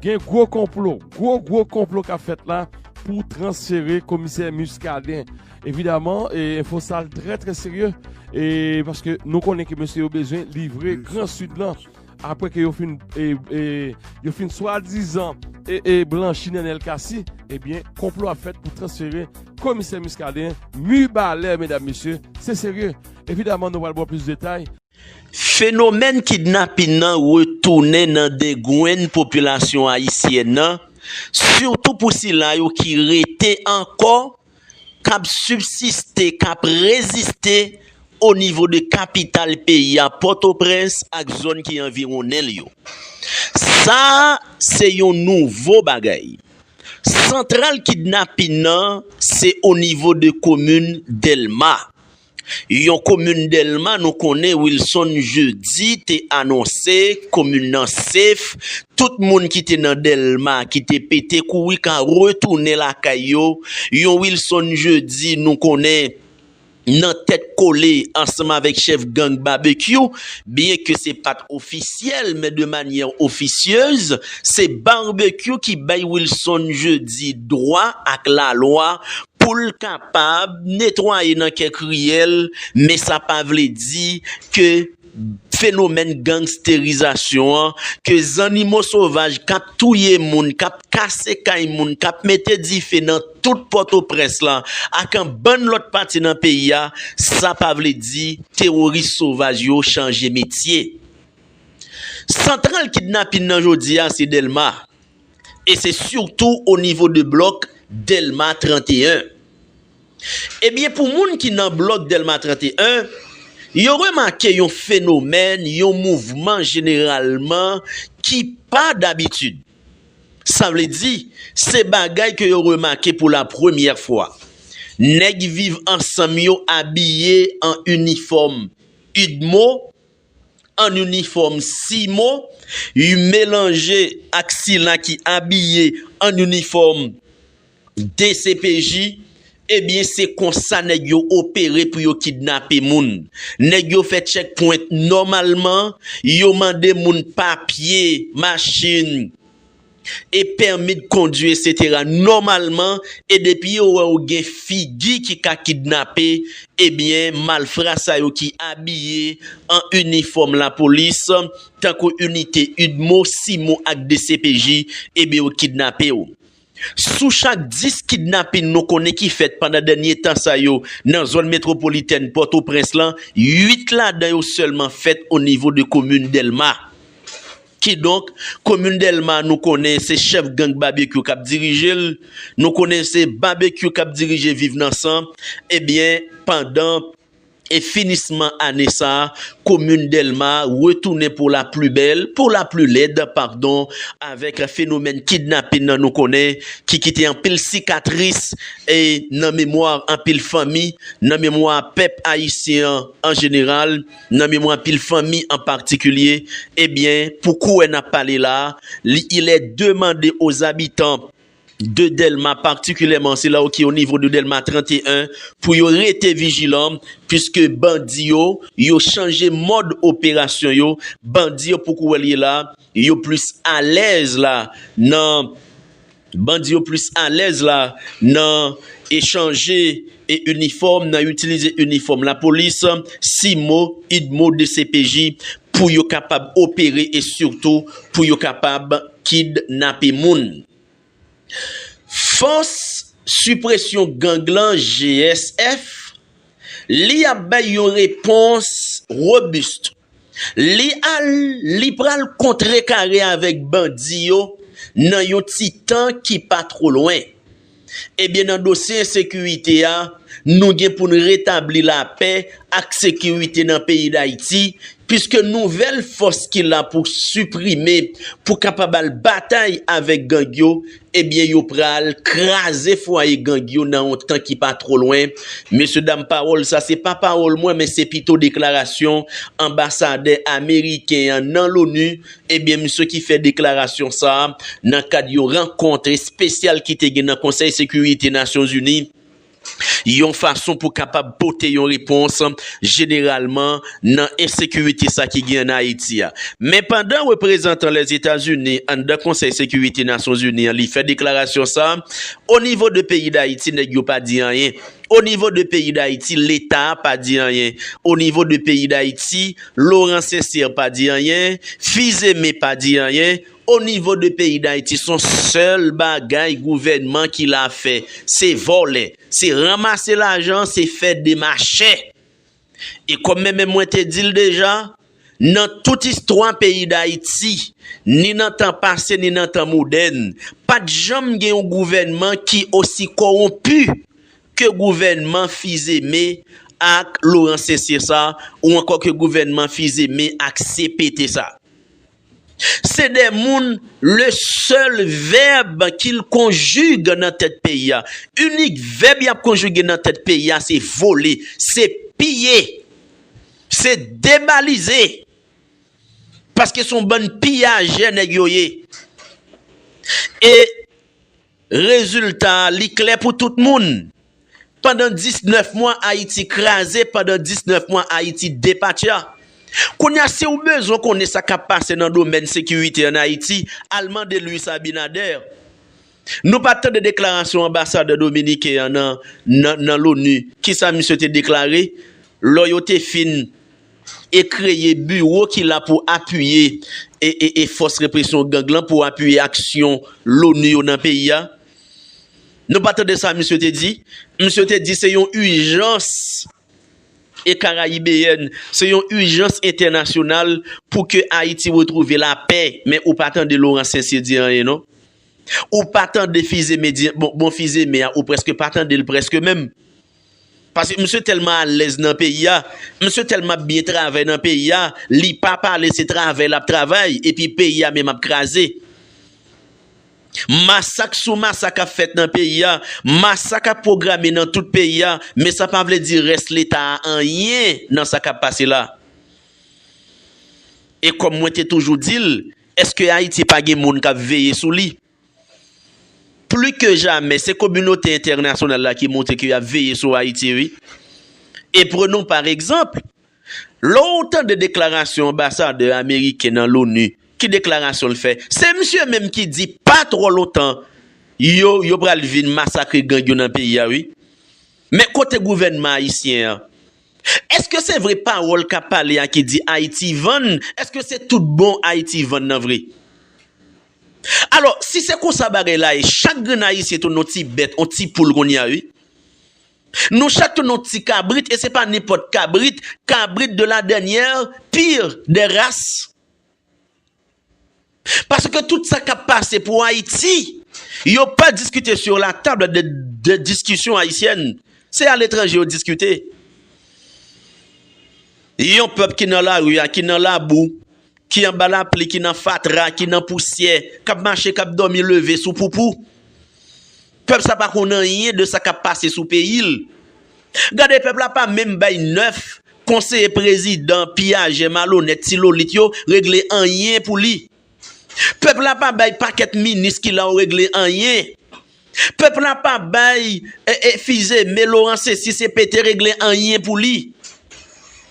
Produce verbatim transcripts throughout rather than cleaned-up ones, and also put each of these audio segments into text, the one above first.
Gen gwo konplo, gwo, gwo konplo k ap fèt la pou transfere komisè Muscadin. Evidaman, e, enfo sa trè, trè serye, e, paske nou konnen ke mesye yo bezwen livre Gran Sid lan. Apre ke yo fin, e, e, yo fin swadizan, e, e, blanchi Nenel Cassy, ebyen, konplo ap fèt pou transfere komisè Muscadin, Mibalè, medam, mesye, se serye. Evidaman, nou pral ba w plis detay. Fenomèn kidnapin nan retounen nan dengwenn popilasyon ayisyèn nan, sitou pou sila yo ki rete ankò, k ap sibsiste, k ap reziste o nivo de kapital peyi a, Pòtoprens ak zòn ki anviwonnen l yo. Sa a, se yon nouvo bagay. Santral kidnapin nan, se o nivo de komin Dèlma. Yon komin Dèlma, nou konnen Wilson Jeudi te anonse komin nan sef, tout moun ki te nan Dèlma, ki te pete kouri ka retounen lakay yo. Yon Wilson Jeudi, nou konnen, nan tèt kole ansanm avèk chèf gang Barbecue, byenke se pa t ofisyèl, men de manyè ofisyez, se Barbecue ki bay Wilson Jeudi dwa ak lalwa pou l kapab netwaye nan kè kriyèl, men sa pa vle di ke fenomèn gangsterizasyon an, ke zannimo sovaj k ap touye moun, k ap kase kay moun, k ap mete dife nan tout Pòtoprens lan, ak an bann lòt pati nan peyi a, sa pa vle di teworis sovaj yo chanje metye. Santral kidnapin nan jodi a, se Dèlma. E se sitou o nivo de blòk Dèlma trannteyen. Ebyen, pou moun ki nan blòk Dèlma trannteyen, yo remake yon fenomèn, yon mouvman jeneralman ki pa dabitid. Sa vle di, se bagay ke yo remake pou la premyè fwa. Nèg Viv Ansanm yo abiye an inifòm UDMO, an inifòm CIMO, yo melanje ak sila ki abiye an inifòm D C P J, ebyen, se konsa nèg yo opere pou yo kidnape moun. Nèg yo fè checkpoint nòmalman, yo mande moun papye, machin, e pèmi de kondwi, etsetera, nòmalman, e depi yo wè ou gen figi ki ka kidnape, ebyen, malfra sa yo ki abiye an inifòm lapolis, tankou inite UDMO, CIMO ak D C P J, ebyen, yo kidnape w. Sou chak dis kidnapin nou konnen ki fèt pandan dènye tan sa yo nan zòn metwopolitèn Pòtoprens lan, uit ladan yo sèlman fèt o nivo de komin Dèlma. Kidonk, komin Dèlma, nou konnen se chèf gang Barbecue k ap dirije l. Nou konnen se Barbecue k ap dirije Viv Nan San. Ebyen, pandan e finisman ane sa a, komin Dèlma retounen pour la plus belle, pour la plus laide, padon, avèk fenomèn kidnapin nan nou konnen ki kite anpil sikatris e nan memwa anpil fanmi, nan memwa pèp ayisyen an an jeneral, nan memwa anpil fanmi an patikilye. Ebyen, pou kouwè n ap pale la a, li, il est demandé aux habitants de Dèlma, patikilyèman sila yo ki o nivo de Dèlma trannteyen, pou yo rete vijilan, piske bandi yo, yo chanje mòd operasyon yo. Bandi yo, pou kouwè l ye la, yo plis alèz la nan, bandi yo plis alèz la nan echanje e inifòm, nan itilize inifòm lapolis, CIMO, UDMO, D C P J, pou yo kapab opere e sitou pou yo kapab kidnape moun. Fòs Sipresyon Gang lan, G S F, li ap bay yon repons robis. Li al, li pral kontrekare avèk bandi yo nan yon ti tan ki pa two lwen. Ebyen, nan dosye ensekirite a, nou gen pou n retabli lapè ak sekirite nan peyi Dayiti, piske nouvèl fòs ki la pou siprime, pou kapab al batay avèk gang yo, ebyen, yo pral kraze fwaye gang yo nan yon tan ki pa two lwen. Mesyedam, pawòl sa, se pa pawòl mwen, men se pito deklarasyon anbasadè ameriken an nan Loni, ebyen, misye ki fè deklarasyon sa a nan kad yon rankont espesyal ki te gen nan Konsèy Sekirite Nasyonzini yon fason pou kapab pote yon repons jeneralman nan ensekirite sa ki gen ann Ayiti a. Men pandan reprezantan Lèzetazini anndan Konsèy Sekirite Nasyonzini an, li fè deklarasyon sa, o nivo de peyi Dayiti, nèg yo pa di anyen. O nivo de peyi Dayiti, Leta a pa di anyen. O nivo de peyi Dayiti, Laurent Sincère pa di anyen, Fils-Aimé pa di anyen. O nivo de peyi Dayiti, se yon sèl bagay gouvènman ki la fè, se vòlè, se ranmase lajan, se fè demachè. E kòm men menm mwen te di l deja, nan tout istwa peyi Dayiti, ni nan tan pase, ni nan tan modèn, pa t janm gen yon gouvènman ki osi kòwonpi ke gouvènman Fils-Aimé ak Laurent Sincère sa, ou ankò ke gouvènman Fils-Aimé ak C P T sa. Se de moun, le sèl vèb ki l konjige nan tèt peyi a, inik vèb y ap konjige nan tèt peyi a, se vole, se piye, se debalize. Paske se yon bann piyajè nèg yo ye. E rezilta a, li klè pou tout moun. Pandan diznèf mwa, Ayiti kraze, pandan diznèf mwa, Ayiti depatya. Kounye a, si w bezwen konnen sa k ap pase nan domèn sekirite ann Ayiti, al mande Luis Abinader. Nou pa t tande deklarasyon anbasadè dominiken an nan, nan, nan Loni. Kisa misye te deklare? Lò yo te fin e kreye biwo ki la pou apiye e, e, e fòs represyon gang lan, pou apiye aksyon Loni yo nan peyi a. Nou pa tande sa misye te di? Misye te di se yon ijans e karayibeyèn, se yon ijans entènasyonal pou ke Ayiti retwouve lapè. Men ou pa tande Laurent Sincère di anyen, non. Ou pa tande Fils-Aimé di, bon, bon, Fils-Aimé a, ou prèske pa tande l prèske menm. Paske misye tèlman alèz nan peyi a, misye tèlman ap byen travay nan peyi a, li pa pale, se travay l ap travay, epi peyi a menm ap kraze. Masak sou masak ap fèt nan peyi a, masak ap pwograme nan tout peyi a, men sa pa vle di rès Leta a anyen nan sa k ap pase la. E kòm mwen te toujou di l, èske Ayiti pa gen moun k ap veye sou li? Pli ke jamè, se kominote entènasyonal la ki montre ke y ap veye sou Ayiti, wi. E prenons par exemple, lè w tande deklarasyon anbasadè ameriken nan Loni, ki deklarasyon l fè? Se misye menm ki di pa twò lontan, yo, yo pral vin masakre gang yo nan peyi a, wi. Men kote gouvènman ayisyen an? Èske se vre pawòl k ap pale a ki di Ayiti vann? Èske se tout bon Ayiti vann nan vre? Alò, si se konsa bagay la ye, chak grenn Ayisyen tounen yon ti bèt, yon ti poul kounye a, wi. Nou chak tounen yon ti kabrit, e se pa nenpòt kabrit, kabrit de la dernière pire des races. Paske tout sa k ap pase pou Ayiti, yo pa diskite sur la table de, de discussion haïtienne. Se aletranje yo diskite. Yon pèp ki nan lari a, ki nan labou, ki anba lapli, ki nan fatra, ki nan pousyè, k ap mache, k ap dòmi leve sou poupou. Pèp sa pa konn anyen de sa k ap pase sou peyi l. Gade, pèp la pa menm bay nèf konseye prezidan piyajè, malonèt, ti lolit yo regle anyen pou li. Pèp la pa bay pakèt minis ki la yo regle anyen. Pèp la pa bay, e, e, Fils-Aimé, Laurent Cécile, C P T regle anyen pou li.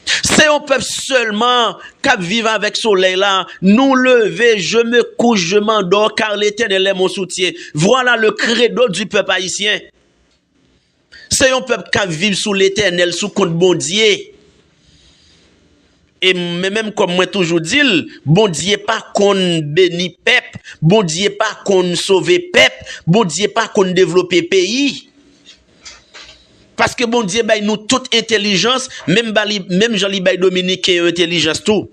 Se yon pèp sèlman k ap viv avèk solèy la. Nous lever, je me couche, je m'endors, car l'Éternel est mon soutien. Voilà le credo du peuple haïtien. Se yon pèp k ap viv sou Letènèl, sou kont Bondye. E men menm kòm mwen toujou di l, Bondye pa konn beni pèp, Bondye pa konn sove pèp, Bondye pa konn devlope peyi. Paske Bondye bay nou tout entèlijans, menm ba li, menm jan li bay Dominiken yo entèlijans tou.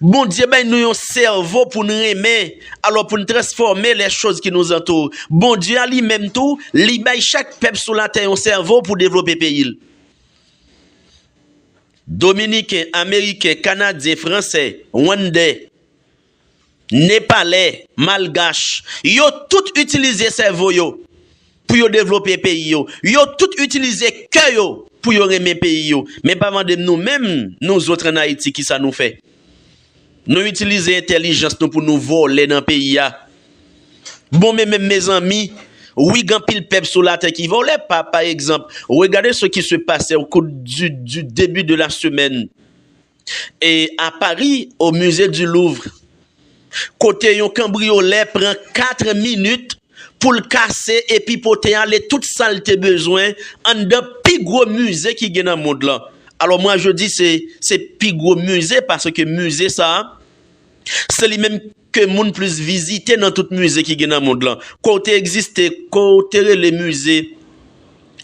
Bondye bay nou yon sèvo pou n renmen, alò pou n transfòme les choses qui nous entourent. Bondye a li menm tou, li bay chak pèp sou latè yon sèvo pou devlope peyi l. Dominiken, Ameriken, Kanadyen, Fransè, Rwandè, Nepalè, Malgach, yo tout itilize sèvo yo pou yo devlope peyi yo. Yo tout itilize kè yo pou yo renmen peyi yo. Men pa mande m nou menm, nou zòt ann Ayiti, kisa nou fè. Nou itilize entèlijans nou pou nou vòlè nan peyi a. Bon, men menm, mezanmi, Wi, gen anpil pèp sou latè ki vòlè. Pa, pa egzanp, regardez ce qui se passait au cours du, du début de la semaine et à Paris, au musée du Louvre. Kote yon kanbriyolè pran kat minit pou l kase epi pote ale tout sa l te bezwen anndan pi gwo mize ki gen nan mond lan. Alò, mwen, je di se, se pi gwo mize, paske mize sa a, se li menm ke moun plis vizite nan tout mize ki gen nan mond lan. Kò w te egziste, kò w te rele mize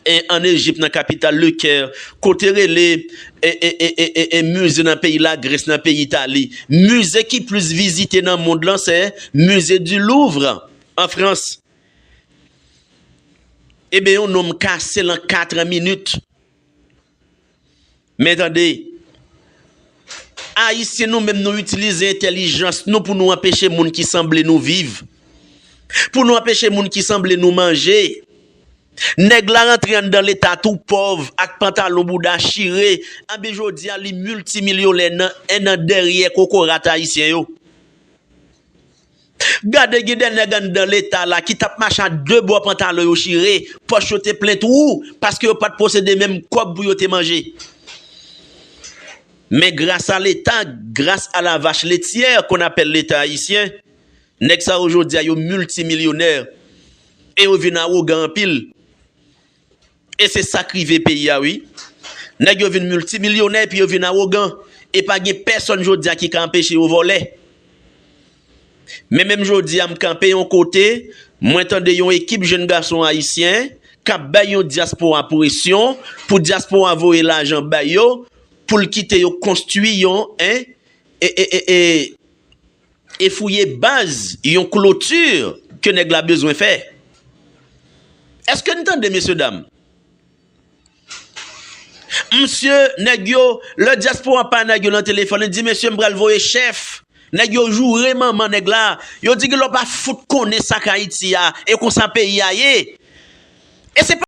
e, ann Ejip, nan kapital Lekè, kò w te rele e, e, e, e, e, e, mize nan peyi Lagrès, nan peyi Itali. Mize ki plis vizite nan mond lan, se Musée du Louvre, an Frans. Ebyen, yon nonm kase l an kat minit. Men tande, Ayisyen nou menm, nou itilize entèlijans nou pou nou anpeche moun ki sanble nou viv, pou nou anpeche moun ki sanble nou manje. Nèg la rantre anndan leta tou pòv ak pantalon bouda chire, anben jodi a li miltimilyonè nan, nan dèyè kokorat ayisyen yo. Gade, gen de nèg anndan leta la ki t ap mache a de bò pantalon yo chire, pòch yo te plen twou, paske yo pa t posede menm kòb pou yo te manje. Men gras a leta, gras a la vache letière qu'on appelle leta ayisyen, nèg sa yo jodi a yo miltimilyonè e yo vin awogan anpil. E se sa k rive peyi a, wi. Nèg yo vin miltimilyonè epi yo vin awogan. E pa gen pèsonn jodi a ki ka anpeche yo vòlè. Men menm jodi a, m kanpe yon kote, mwen tande yon ekip jèn gason ayisyen k ap bay yon dyaspora presyon pou dyaspora voye lajan bay yo, pou l kite yo konstwi yon, en, e, e, e, e, e fouye baz yon kloti ke nèg la bezwen fè. Èske n tande, mesye dam? Msye, nèg yo, lè dyaspora pa nèg yo nan telefòn, li di, "Mesye, m pral voye chèf." Nèg yo joure manman nèg la. Yo di, "Gen lè w pa fout konnen sa k Ayiti a, e konsa peyi a ye." E se pa